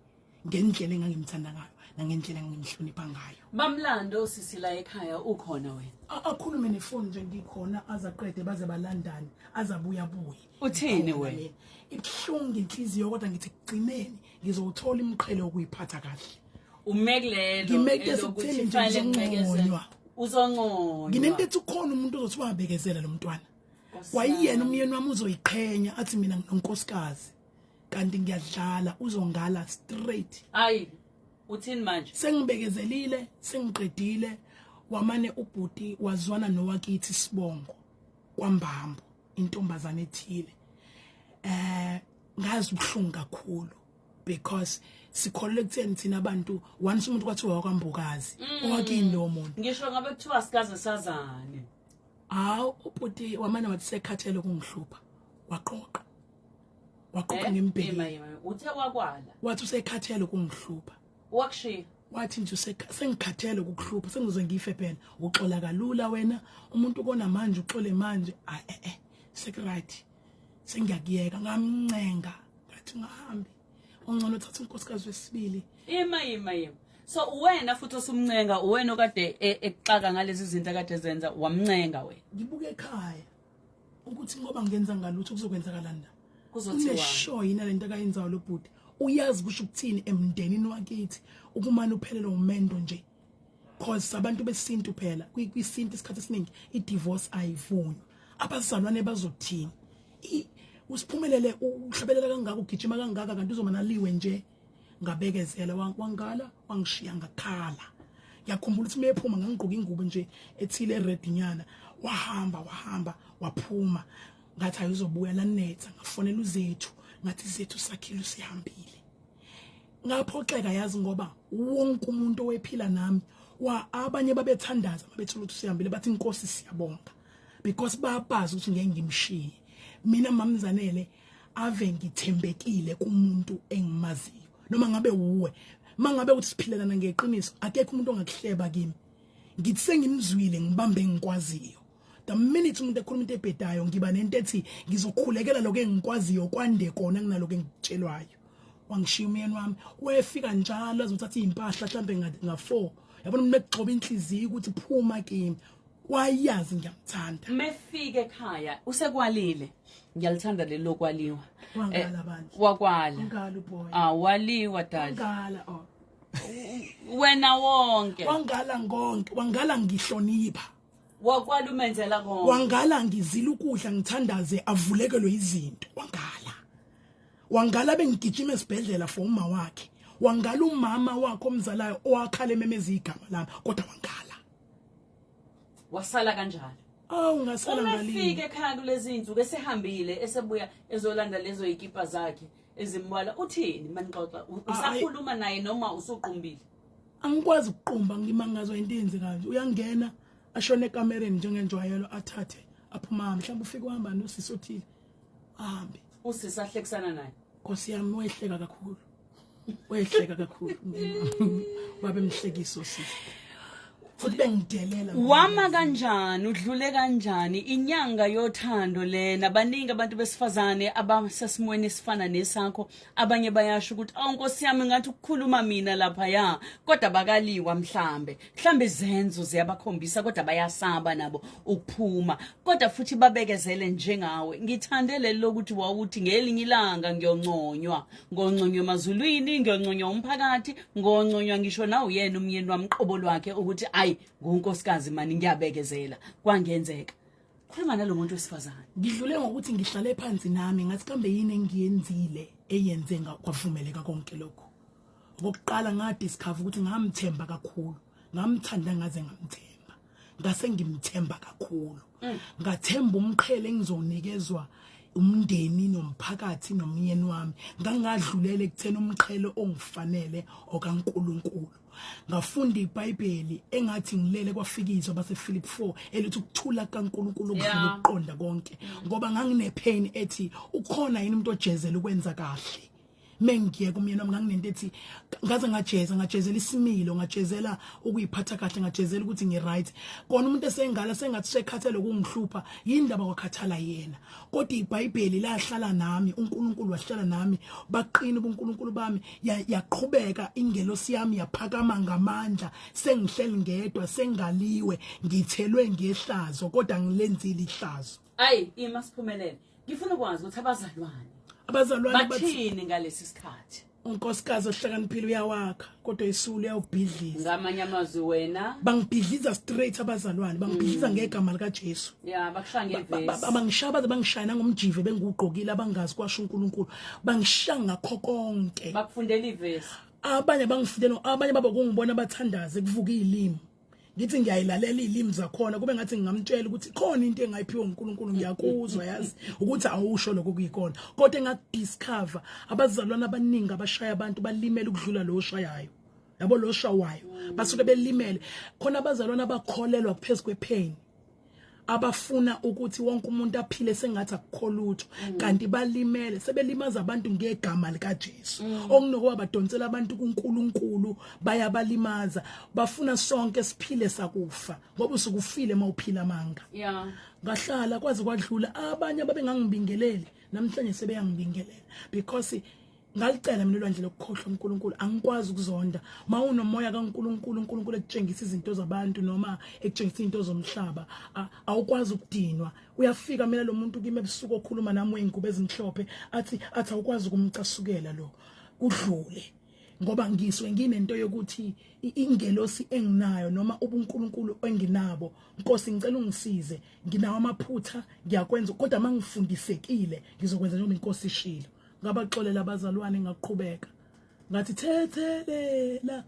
ngendlela engangimthanda ngayo nangendlela engangimhlonipha ngayo. Bamlando sisi la ekhaya ukhona wena? Akhulume nefoni nje ngikhona, azaqede baze balandane, azabuya buye. Uthini wena? Ibuhlungu inhliziyo kodwa ngithi kugcineni ngizowuthola imqhele wokuyiphatha kahle. Ume kulelo Ngime esekutheni nje ngizonqonywa. Uzonqonywa. Nginento ethi ukhona umuntu ozothi wabekezela lo mntwana. Kwayiyena umyeni wami uzoyiqhenya athi mina nginonkosikazi kanti ngiyadlala, uzongala straight. Hayi, uthini manje? Sengibekezelile, sengiqedile, wamane ubhuti wazwana nowakithi sibongo kwaMbambo, intombazane ethile. Ngazi ubuhlungu kakhulu because sikholele kutheni thina abantu, once umuntu kwathiwa wakwambukazi, owakini lo muntu. Ngisho ngabe kuthiwa sikaze sazane. Hawu, ubhuti wamane wathi sekhathele ukungihlupha, waqoqa. Waqoqa ngembheki. Uthe wakwala. Wathi usekhathele ukungihlupha. Wakushiya. Wathi nje sengikhathele ukukuhlupha, sengizoze ngife phela. Uxola kalula wena, umuntu kona manje uxole manje. Sekuright. Sengiyakuyeka, ngamncenga. Ngathi ungahambi. Ungcono uthatha unkosikazi wesibili. Ima, ima, ima. So wena futhi osumncenga, wena okade ekuxaka ngalezi zinto akade zenza, wamncenga wena. Ngibuke ekhaya. Ukuthi ngoba ngenza ngalutho kuzokwenzakalani la? Kuzothiwa Uneshow yini lento akayenzayo lo bhuti? Uyazi kusho ukuthini emndenini wakithi ukumane uphelele umendo nje. Cause abantu besintu phela kwisintu isikhathi esiningi i-divorce ayivunywa. Abazalwane bazothini? Usiphumelele uhlabelela kangaka, ugijima kangaka, kanti uzomanaliwe nje. Ngabekezela, wangala, wangishiya, ngakhala. Ngiyakhumbula ukuthi mephuma ngangigqoka ingubo nje ethile red nyana. Wahamba waphuma, ngathi ayizobuya lanetha. Ngafonela uZethu, ngathi Zethu sakhile usihambile. Ngaphoxeka yazi, ngoba wonke umuntu owephila nami wa abanye babethandaza mabethola ukuthi usihambile, bathi inkosi siyabonga, because bayabazi ukuthi ngeke ngimshiye. Mina mamzanele ave ngithembekile kumuntu engimaziyo, noma ngabe uwe, mangabe uthi siphilelana ngeqiniso, akekho umuntu ongakuhleba kimi. Ngithi sengimzwile, ngibambe engikwaziyo. The minute umuntu ekhuluma into ebhedayo, ngiba nento ethi ngizokhulekela lokho engikwaziyo kwande kona kunaloko engikutshelwayo. Wangishiya umyeni wami, wefika njalo azothatha izimpahla mhlambe nga4. Yabona umuntu ekugxoba inhliziyo ukuthi phuma kimi, wayazi ngiyamthanda. Mefike ekhaya usekwalile, ngiyalithanda leli lokwaliwa. Wangala bandla. Wakwala. Wangala uboy. Ah, waliwa dali. Wangala, oh. Wena wonke. Wangala ngonke, wangala ngihlonipha. Wakwala umenzela konke. Wangala ngizila ukudla, ngithandaze avulekelwe izinto. Wangala bengigijima esibhedlela for uma wakhe. Wangala umama wakhe omzalayo owakhala ememeza igama lami, kodwa wangala. Wasala kanjalo. Awu, ngasala ngalini. Umefike ekhaya kulezi insuku esehambile, esebuya ezolanda lezo yikipa zakhe ezimbala, uthini manixoxa? Usakhuluma naye noma usuqumbile? Angikwazi ukuqumba, ngimangazwa into eyenzekayo nje. Uyangena ashone ekamereni njengenjwayelo, athathe aphuma, mhlawumbe ufike uhamba nosisi othile, ahambe. Usisi ahlekisana naye. Nkosi yami, wehleka kakhulu, wehleka kakhulu, wabe mhlekiso sisi, futhi bengidelela. Wama kanjani, udlule kanjani inyanga yothando lena? Baningi abantu besifazane abasesimweni esifana nesakho. Abanye bayasho ukuthi awu nkosi yami, ngathi ukukhuluma mina lapha ya, kodwa bakaliwa. Mhlambe izenzo ziyabakhombisa, kodwa bayasaba nabo ukuphuma, kodwa futhi babekezele njengawe. Ngithande leli lokuthi wawuthi ngelinye ilanga ngiyonconywa, ngonconywa emazulwini, ngiyonconywa umphakathi, ngonconywa ngisho nawe uyena umyeni wami qobo lwakhe, ukuthi ayi ngunkosikazi mani, ngiyabekezela, kwangenzeka. Khuluma nalo muntu wesifazane. Ngidlule ngokuthi ngihlale phansi nami, ngathi kambe yini engiyenzile eyenze kwavumeleka konke lokho? Okokuqala ngadiscover ukuthi ngamthemba kakhulu, ngamthanda ngaze ngamthemba, ngase ngimthemba kakhulu, ngathemba umqhele engizonikezwa umndeni nomphakathi nomyeni wami, ngangadlulela ekutheni umqhele ongifanele okaNkuluNkulu. Ngafunda iBhayibheli, engathi ngilele kwafika izwi basePhilip 4 elithi ukuthula kaNkuluNkulu okudlula ukuqonda konke, ngoba ngangine pain ethi ukhona yini umuntu ojezela ukwenza kahle mengiyeka umyeni wami. Nganginento ethi ngaze ngajeza, ngajezela isimilo, ngajezela ukuyiphatha kahle, ngajezela ukuthi ngi-right. Kona umuntu esengala sengathi sekhathele ukungihlupha, yindaba kwakhathala yena, kodwa iBhayibheli lahlala nami, uNkulunkulu wahlala nami, baqina ubuNkulunkulu bami, yaqhubeka ingelosi yami yaphakama ngamandla. Sengihleli ngedwa, sengaliwe, ngithelwe ngehlazo, kodwa ngilenzile ihlazo. Ayi, ima siphumelele, ngifuna ukwazi ukuthi abazalwane Abazalwane bathi bathini ngalesi sikhathi? Unkosikazi ohlakaniphile uyawakha, kodwa isulu uyawubhidliza. Ngamanye amazwi wena Bangibhidliza straight abazalwane, bangibhidliza ngegama likaJesu. Ya, bakushaya ngevesi. Abangishaya baze bangishaya nangomjive bengiwugqokile, abangazi kwasho uNkulunkulu, bangishaya ngakho konke. Bakufundela ivesi. Abanye bangifundela, abanye baba kungibona bathandaze kuvuka izilimi, ngithi ngiyayilalela izilimi zakhona, kube ngathi ngingamtshela ukuthi khona into engayiphiwe uNkulunkulu, ngiyakuzwa yazi ukuthi awusho lokho kuyikona. Kodwa engakudiscover, abazalwane abaningi abashaya abantu balimele ukudlula lo oshayayo, yabo, lo oshawayo basuke belimele. Khona abazalwane abakholelwa phezu kwepain, abafuna ukuthi wonke umuntu aphile sengathi akukho lutho, kanti balimele, sebelimaza abantu ngegama likaJesu. Okunokuba badonsela abantu kuNkulunkulu, bayabalimaza. Bafuna sonke siphile sakufa, ngoba usukufile mawuphila amanga. Ngahlala kwaze kwadlula. Abanye ababengangibingeleli namhlanje sebeyangibingelela, because Ngalicela mina ulwandle lokukhohlwa uNkulunkulu, angikwazi ukuzonda. Mawunomoya kaNkulunkulu, uNkulunkulu ekutshengisa izinto zabantu noma ekutshengisa izinto zomhlaba, awukwazi ukudinwa. Uyafika mina lo muntu kimi ebusuku okhuluma nami wey'ngubo ezimhlophe, athi awukwazi ukumcasukela lo, kudlule. Ngoba ngiswe nginento yokuthi ingelosi enginayo noma ubuNkulunkulu enginabo, Nkosi ngicela ungisize, nginawo amaphutha ngiyakwenza, kodwa mangifundisekile ngizokwenza njengoba inkosi ishilo. Ngabaxolela abazalwane, ngaqhubeka ngathi thethelela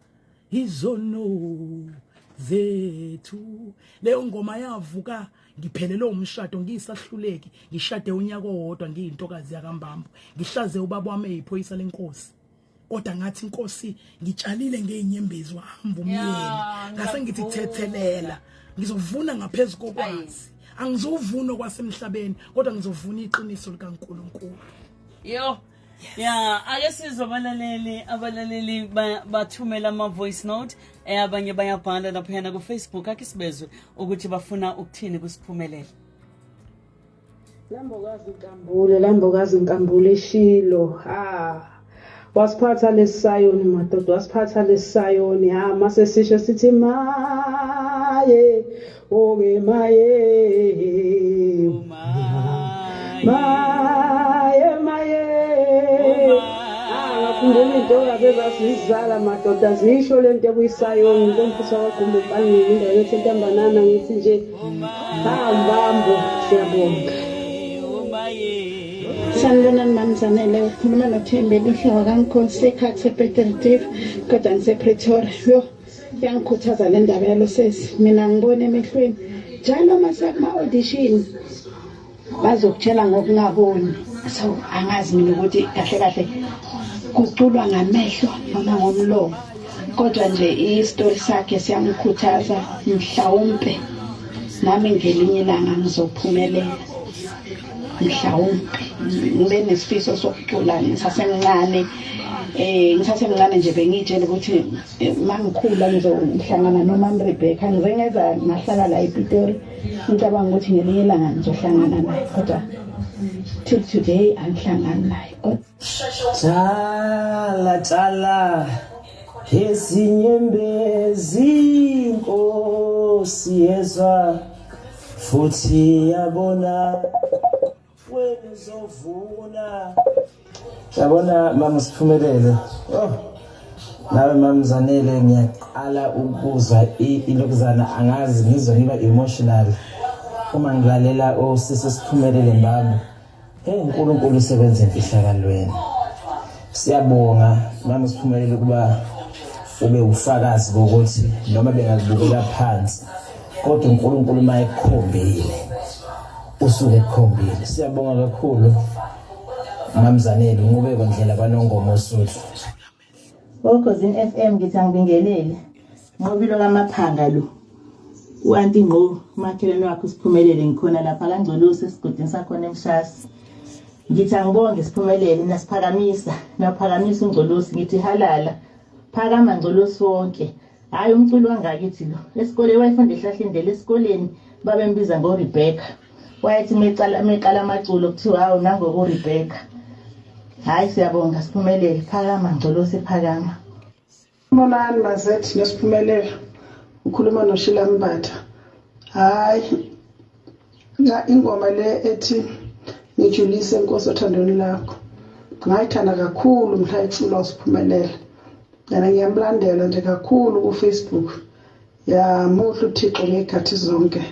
izono zethu. Leyo ngoma yavuka ngiphelelwe umshado, ngiyisahluleki, ngishade unyaka owodwa ngiyintokazi yakaMbambo, ngihlaze ubaba wami eyiphoyisa lenkosi. Kodwa ngathi inkosi ngitshalile ngeenyembezi, wahamba umyeni, ngase ngithi thethelela, ngizovuna ngaphezulu kokwazi, angizovuna kwasemhlabeni kodwa ngizovuna iqiniso likaNkulunkulu. Yo. Ya, ake sizwe abalaleli bathumela ama voice note, abanye bayabhala laphayana ku Facebook. Ake sibezwe ukuthi bafuna ukuthini kuSiphumelele. Lambokazi Nkambule, Lambokazi Nkambule Shilo. Ha. Wasiphatha lesayoni madoda, wasiphatha lesayoni. Ha, mase sisho sithi maye, oke maye. Maye maye. Ngakhumbula intokazi ezasizala madoda zisho lento ekuyisayoni, intomfisa kwagumba empangeni indawo yethu entambanana, ngithi nje Mbambo, siyabonga. Sanibonani Mama Zanele, ukhuluma noThembeni uHlobo kaNkosi ekhathi ePiet Retief, kodwa ngisePretoria. Yo, iyangikhuthaza le ndaba yalo sesi. Mina ngibona emehlweni. Njalo uma sekuma-audition bazokutshela ngokungaboni. So angazi mina ukuthi kahle kahle kuculwa ngamehlo noma ngomlomo. Kodwa nje isitori sakhe siyamkhuthaza, mhlawumpe nami ngelinye ilanga ngizophumelela. Mhlawumpe ngibe nesifiso sokucula ngisasemncane, ngisasemncane nje bengiyitshela ukuthi mangikhula ngizohlangana noMam Rebecca. Ngize ngeza ngahlala la ePitori, ngicabanga ukuthi ngelinye ilanga ngizohlangana naye, kodwa till today angihlangani naye. Tshala tshala izinyembezi Nkosi yezwa futhi yabona wena uzovuna. Yabona mama Siphumelele, oh nawe mama Zanele, ngiyaqala ukuzwa ilokuzana, angazi ngizwa ngiba emotional uma ngilalela osisi Siphumelele Mbambo. Hey, uNkulunkulu usebenza emfihlakalweni. Siyabonga mama Siphumelele ukuba ube ufakazi bokuthi noma bengakubukela phansi kodwa uNkulunkulu uma ekukhombile usuke ekukhombile. Siyabonga kakhulu Mamzanele, unqubeko ndlela kwaNongoma Osuthu. Okhozini FM, ngithi angibingelele. Nqobilo kaMaphanga lo. U-anti Ngqo, umakhelwane wakho Siphumelele, ngikhona lapha kaNgcolosi esigodini sakhona eMshasi. Ngithi angibonge Siphumelele, nasiphakamisa, naphakamisa uNgcolosi, ngithi halala. Phakama Ngcolosi wonke. Hayi umculo wangakithi lo. Esikoleni wayefunda ehlahlindlela, esikoleni babembiza ngoRebecca. Wayethi meqala amaculo kuthiwa hawu nangoku Rebecca. Hayi siyabonga Siphumelele, phakama Ngcolosi phakama. Bonani Mazethi noSiphumelele, ukhuluma noShila Mbatha. Hayi ingoma le ethi ngijulise Nkosi othandweni lakho, ngayithanda kakhulu mhla iculwa uSiphumelele. Yena ngiyamlandela nje kakhulu ku Facebook. Ya muhle uThixo ngekhathi zonke.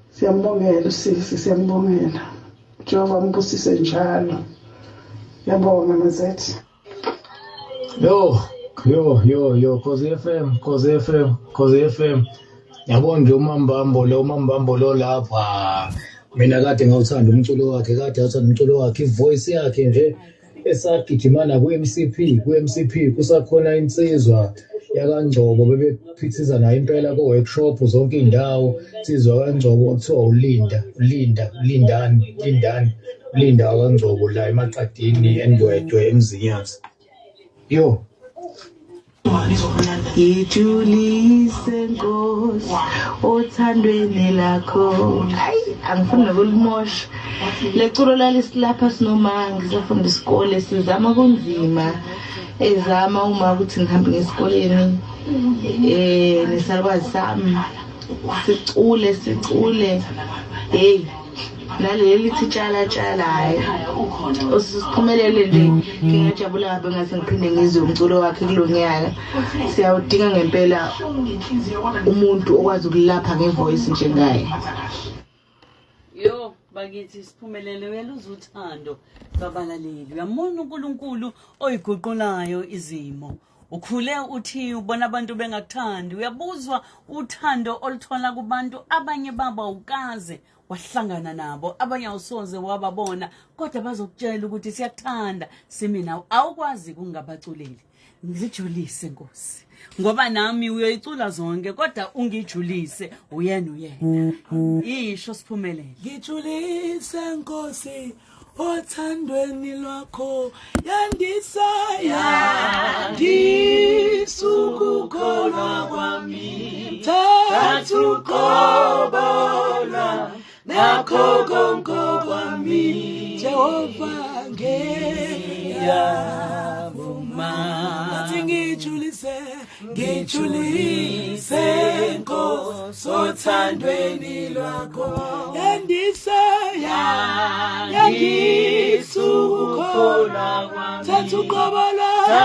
Siyambongela usisi, siyambongela. Jehova mbusise njalo. Ngiyabonga Mazethi. Yo, yo, yo, yo, Khosi FM, Khosi FM, Khosi FM. Yabona nje uMambambo lo, uMambambo lo lapha. Mina kade ngawuthanda umculo wakhe, kade ngawuthanda umculo wakhe, ivoice yakhe nje esagijimana ku-MCP, ku-MCP kusakhona insizwa yakaNgcobo bebephithiza nayo impela ko-workshop zonke iy'ndawo. Insizwa kaNgcobo kuthiwa uLinda, uLinda, Lindani, Lindani, Linda wakaNgcobo la eMaqadini, eNdwedwe, eMzinyathi. Yo. Ngijulise Nkosi othandweni lakho. Hayi, angifuni nokulimosha. Leculo lalisilapha sinoma ngisafunda isikole, sizama kunzima. Ezama uma ukuthi ngihambe ngesikoleni nesalukwazi sami sicule sicule. Hey, naleli lithi tshala tshala, hayi usiphumelele nje. Ngingajabula kabi ngase ngiphinde ngizwe umculo wakhe kulo nyaka. Siyawudinga ngempela umuntu okwazi ukulapha ngevoice njengaye. Yo bakithi, siphumelele, uyaluza uthando babalaleli. Uyamona uNkulunkulu oyiguqulayo izimo. Ukhule uthi ubona abantu bengakuthandi, uyabuzwa uthando oluthola kubantu abanye babo awukaze wahlangana nabo, abanye awusoze wababona, kodwa bazokutshela ukuthi siyakuthanda simi nawe. Awukwazi kungabaculeli. Ngijulise Nkosi, ngoba nami uyoyicula zonke, kodwa ungijulise uyena uyena. Isho siphumelele. Ngijulise Nkosi othandweni lwakho, yandisa yandisa ukukholwa kwami, thatha uqobo nakho konke kwami, Jehova ngiyavuma. Athi ngijulise, ngijulise Nkosi othandweni lwakho, yandisa yandisa ukukholwa kwami, thatha uqobo lwami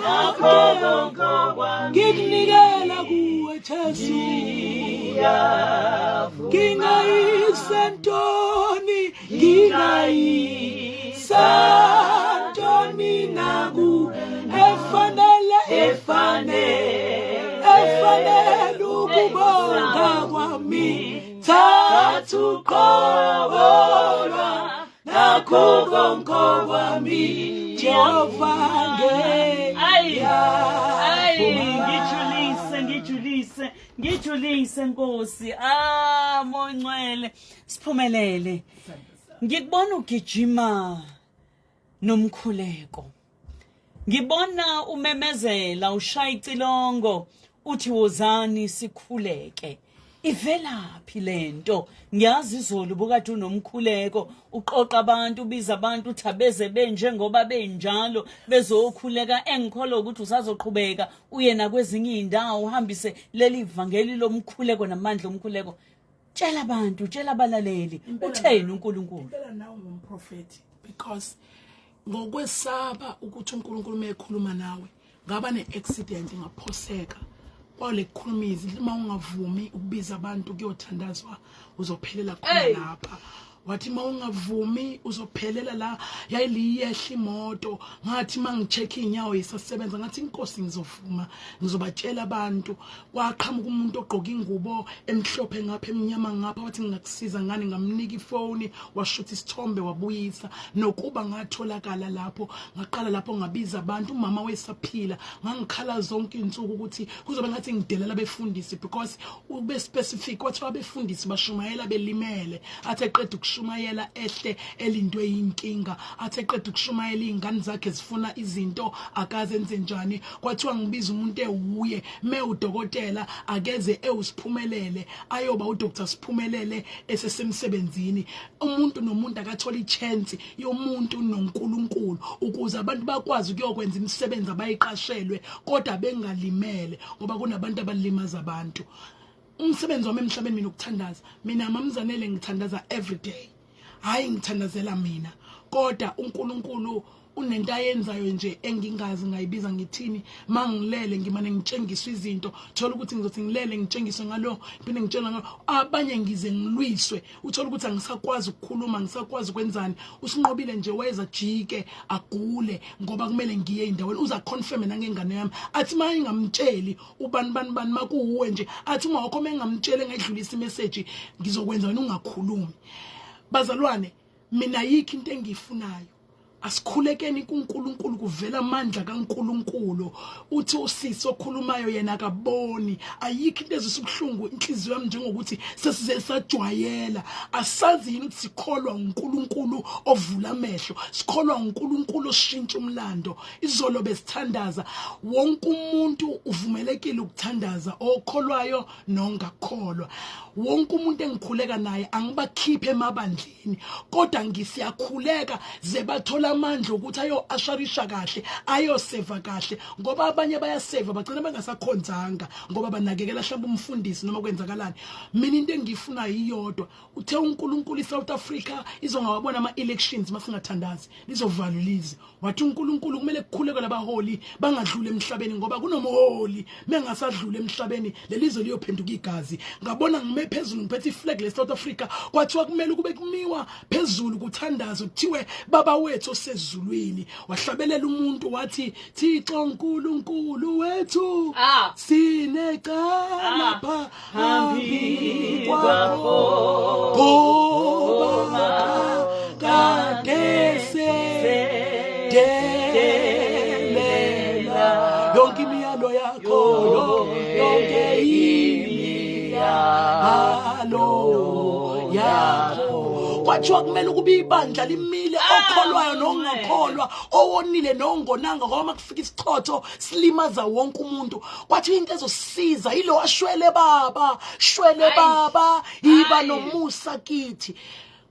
nakho konke kwami, ngikunikela kuwe Jesu. Ngingayisentoni, ngingayisentoni naku efanele efanele efanele ukubonga kwami, thatha uqobo nakho konke kwami, Jehova. Ayi, ngijulise, ngijulise, ngijulise Nkosi. Ah, moncwele siphumelele. Ngikubona ugijima nomkhuleko, ngibona umemezela ushaya icilongo uthi wozani sikhuleke. Ivelaphi lento? Ngiyazi izolo ubukade unomkhuleko, uqoqa abantu, ubiza abantu uthi abeze benjengoba benjalo bezokhuleka. Engikholwa ukuthi usazoqhubeka uye nakwezinye iy'ndawo uhambise leli vangeli lomkhuleko namandla omkhuleko. Tshela abantu, tshela abalaleli, utheni uNkulunkulu? Impela nawe ngumprofeti, because ngokwesaba ukuthi uNkulunkulu mekhuluma nawe, ngaba ne-accident ngaphoseka kwale kukhuluma izwi, uma ungavumi ukubiza abantu kuyothandazwa uzophelela khona lapha. Wathi uma ungavumi uzophelela la. Yayiliyehla imoto, ngathi uma ngi-check iy'nyawo yisasebenza, ngathi inkosi ngizovuma, ngizobatshela abantu. Kwaqhamuka umuntu ogqoka ingubo emhlophe ngapha emnyama ngapha, wathi ngingakusiza ngani? Ngamnika ifoni, washutha isithombe wabuyisa. Nokuba ngatholakala lapho, ngaqala lapho ngabiza abantu. Umama wesaphila, ngangikhala zonke iy'nsuku ukuthi kuzobe ngathi ngidelela abefundisi, because ube specific wathi abefundisi bashumayela belimele, athi eqeda ukushumayela ehle elindwe yinkinga, athi eqeda ukushumayela iy'ngane zakhe zifuna izinto akaze enze njani. Kwathiwa ngibiza umuntu ewuye me udokotela, akeze ewusiphumelele, ayoba uDr Siphumelele esesemsebenzini. Umuntu nomuntu akathola i-chance yomuntu noNkulunkulu ukuze abantu bakwazi ukuyokwenza imisebenzi abayiqashelwe kodwa bengalimele, ngoba kunabantu abalimaza abantu. Umsebenzi wami emhlabeni mina ukuthandaza. Mina mamzanele ngithandaza every day, hayi ngithandazela mina, kodwa uNkulunkulu unento ayenzayo nje engingazi ngayibiza ngithini. Mangilele ngimane ngitshengiswe izinto, thola ukuthi ngizothi ngilele ngitshengiswe ngalo, ngiphinde ngitshela ngalo abanye, ngize ngilwiswe, uthola ukuthi angisakwazi ukukhuluma, angisakwazi ukwenzani. Usinqobile nje wayeza jike agule ngoba kumele ngiye endaweni, uza confirm nangengane yami, athi uma ingamtsheli ubani bani bani makuwuwe nje, athi uma wakho mengamtsheli engayidlulisa imessage ngizokwenza wena ungakhulumi. Bazalwane, mina yikho into engiyifunayo. Asikhulekeni kuNkulunkulu kuvela amandla kaNkulunkulu. Uthi usisi okhulumayo yena akaboni. Ayikho into ezwisa ubuhlungu inhliziyo yami njengokuthi sesize sajwayela. Asazi yini ukuthi sikholwa uNkulunkulu ovula amehlo, sikholwa uNkulunkulu oshintsha umlando. Izolo besithandaza, wonke umuntu uvumelekile ukuthandaza, okholwayo nongakholwa. Wonke umuntu engikhuleka naye angibakhiphe emabandleni, kodwa ngisiyakhuleka ze bathola amandla ukuthi ayo-asharisha kahle, ayoseva kahle, ngoba abanye bayaseva bagcina bengasakhonzanga ngoba banakekela mhlawumbe umfundisi noma kwenzakalani. Mina into engiyifunayo iyodwa, uthe uNkulunkulu iSouth Africa izongawabona ama-elections masingathandazi, lizovalwa ilizwe. Wathi uNkulunkulu kumele kukhulekwe labaholi bangadluli emhlabeni, ngoba kunomholi mengasadluli emhlabeni lelizwe liyophenduka igazi. Ngabona ngime phezulu ngiphethe iflag le South Africa, kwathiwa kumele kube kumiwa phezulu kuthandazwe kuthiwe baba wethu osezulwini. Wahlabelela umuntu wathi Thixo uNkulunkulu wethu sinecala phambi kwakho ngoba kade sedelela yonke imiyalo yakho, yonke imiyalo yakho. Kwathiwa kumele ukuba ibandla limile, okholwayo nongakholwa, owonile nongonanga, ngoba makufika isichotho silimaza wonke umuntu. Kwathiwa into ezosiza yilo ashwele baba, shwele baba, yiba nomusa kithi.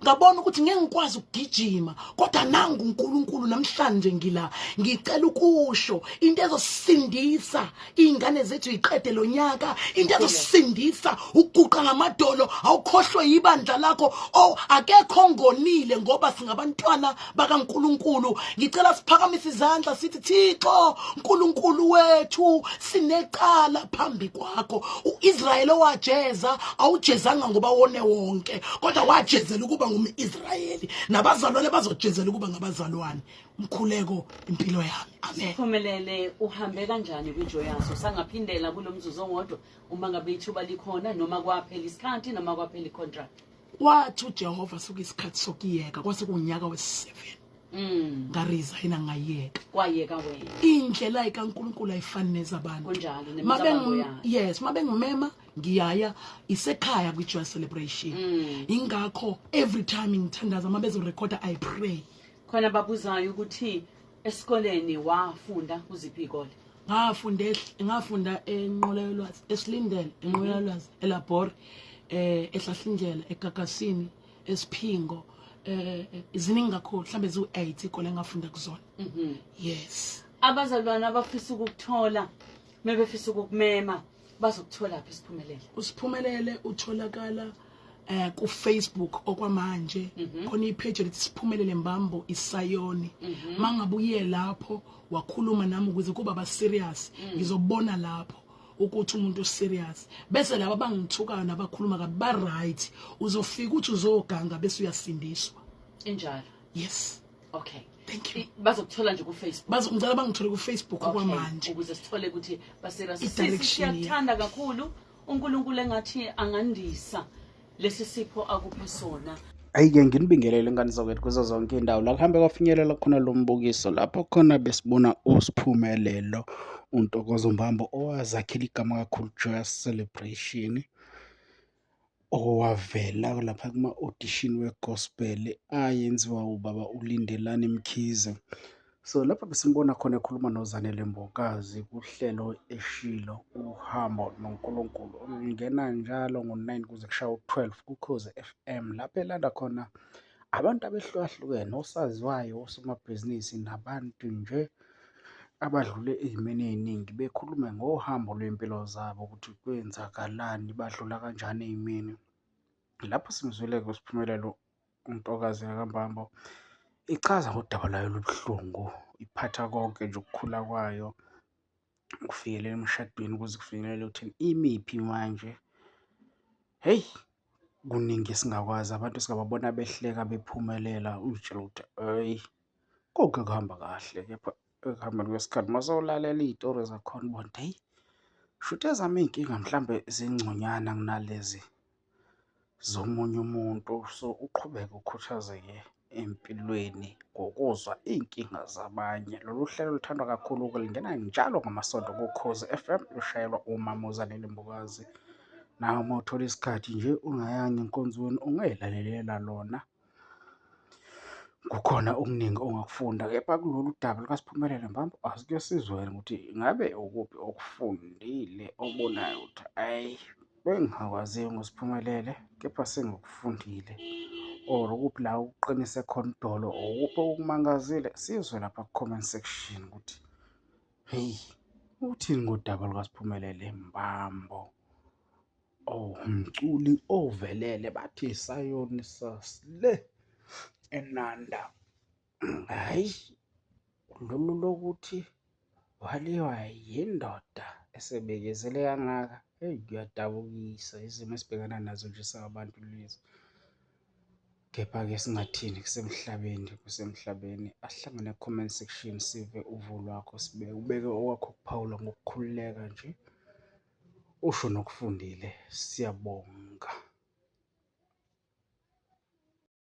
Ngabona ukuthi ngeke ngikwazi ukugijima, kodwa nangu uNkulunkulu namhlanje ngila, ngicela ukusho into ezosindisa iy'ngane zethu iqede lo nyaka, into ezosindisa ukuguqa ngamadolo, awukhohlwe yibandla lakho. Oh, akekho ongonile ngoba singabantwana bakaNkulunkulu. Ngicela siphakamise izandla sithi Thixo uNkulunkulu wethu, sinecala phambi kwakho. UIsrayeli owajeza awujezanga ngoba wone wonke, kodwa wajezela ukuba ngumIsrayeli, nabazalwane bazojezela ukuba ngabazalwane. Umkhuleko impilo yami. Amen. Siphumelele, uhambe kanjani kwiJoyous? Usangaphindela kulo mzuzu owodwa uma ngabe ithuba likhona, noma kwaphela isikhathi, noma kwaphela icontract? Wathi uJehova suka isikhathi sokuyeka, kwase kunyaka wesi-7. Ngaresigna ngayeka. Kwayeka wena. Indlela kaNkulunkulu ayifani nezabantu. Kunjalo, nemicabango yakhe. Yes, mabengimema ngiyaya isekhaya kwi-Joy Celebration. Ingakho every time ngithandaza mabezorekhoda I pray. Khona babuzayo ukuthi esikoleni wafunda kuziphi iy'kole? Ngafunda eNqola Esilindele, eNqola Yolwazi, eLabore, eHlahlindlela, eGagasini, eSiphingo, ziningi kakhulu, mhlambe ziwu-8 iy'kole engafunda kuzona. Yes. Abazalwane abafisa ukukuthola, mebefisa ukukumema, bazokuthola phi Siphumelele? Usiphumelele utholakala ku Facebook okwamanje. Khona ipage elithi Siphumelele Mbambo iSayoni. Mangabe uye lapho wakhuluma nami ukuze kuba ba serious, ngizobona lapho ukuthi umuntu serious. Bese laba abangithukayo nabakhuluma kabi ba right, uzofika uthi uzoganga bese uyasindiswa. Injalo. Yes. Okay. Thank you. Bazokuthola nje ku Facebook. Bazongicela bangithole ku Facebook okwamanje. Ukuze sithole ukuthi ba serious. I-direction Siyakuthanda kakhulu. uNkulunkulu engathi angandisa lesi sipho akuphe sona. Ayi-ke nginibingelele ngane zakwethu kuzo zonke iy'ndawo la kuhambe kwafinyelela khona lo mbukiso, lapho khona besibona uSiphumelelo uNtokozo Mbambo owazakhela igama kakhulu Joyous Celebration, owavela lapha kuma-audition we-gospel ayenziwa ubaba uLindelani Mkhize. So lapha besimbona khona ekhuluma noZanele Mbokazi kuhlelo Eshilo uhambo noNkulunkulu olungena njalo ngo-9 kuze kushaye u-12 kuKhozi FM, lapho elanda khona abantu abehlukahlukene, osaziwayo, osomabhizinisi nabantu nje abadlule ey'meni ey'ningi, bekhulume ngohambo lwey'mpilo zabo ukuthi kwenzakalani, badlula kanjani ey'meni. Lapho simzwile-ke uSiphumelelo uNtokazi kaMbambo ichaza ngodaba lwayo olubuhlungu, iphatha konke nje ukukhula kwayo, kufinyelela emshadweni kuze kufinyelele ekutheni imiphi manje. Hheyi, kuningi esingakwazi, abantu singababona behleka bephumelela, uy'tshela ukuthi hhayi konke kuhamba kahle, kepha ekuhambeni kwesikhathi uma sewulalela iy'tori zakhona ubona ukuthi hheyi, shuthi ezami iy'nkinga mhlambe zingconywana kunalezi zomunye umuntu. So uqhubeke ukhuthazeke. empilweni ngokuzwa iy'nkinga zabanye. Lolu hlelo luthandwa kakhulu-ke lungena njalo ngamaSonto kuKhozi FM, lushayelwa umama uZanele Mbokazi. Nawe uma uthola isikhathi nje ungayanga enkonzweni ungay'lalelela lona. Kukhona okuningi ongakufunda, kepha kulolu daba lukaSiphumelele Mbambo asike sizwe ukuthi ngabe ukuphi okufundile okubonayo ukuthi hhayi bengingakwaziyo ngoSiphumelele kepha sengikufundile or ukuphi la okuqinise khona idolo or ukuphi okukumangazile, sizwe lapha ku-comment section ukuthi hheyi uthini ngodaba lukaSiphumelele Mbambo. Oh, umculi ovelele bathi isayoni sasile eNanda. Hhayi, lolu lokuthi waliwa yindoda esebekezele kangaka, eyi kuyadabukisa izimo esibhekana nazo nje singabantu lezi. Kepha-ke singathini kusemhlabeni, kusemhlabeni. Asihlangane ku-comment section sive uvo lwakho, sibeke ubeke owakho ukuphawula ngokukhululeka nje. Usho nokufundile. Siyabonga.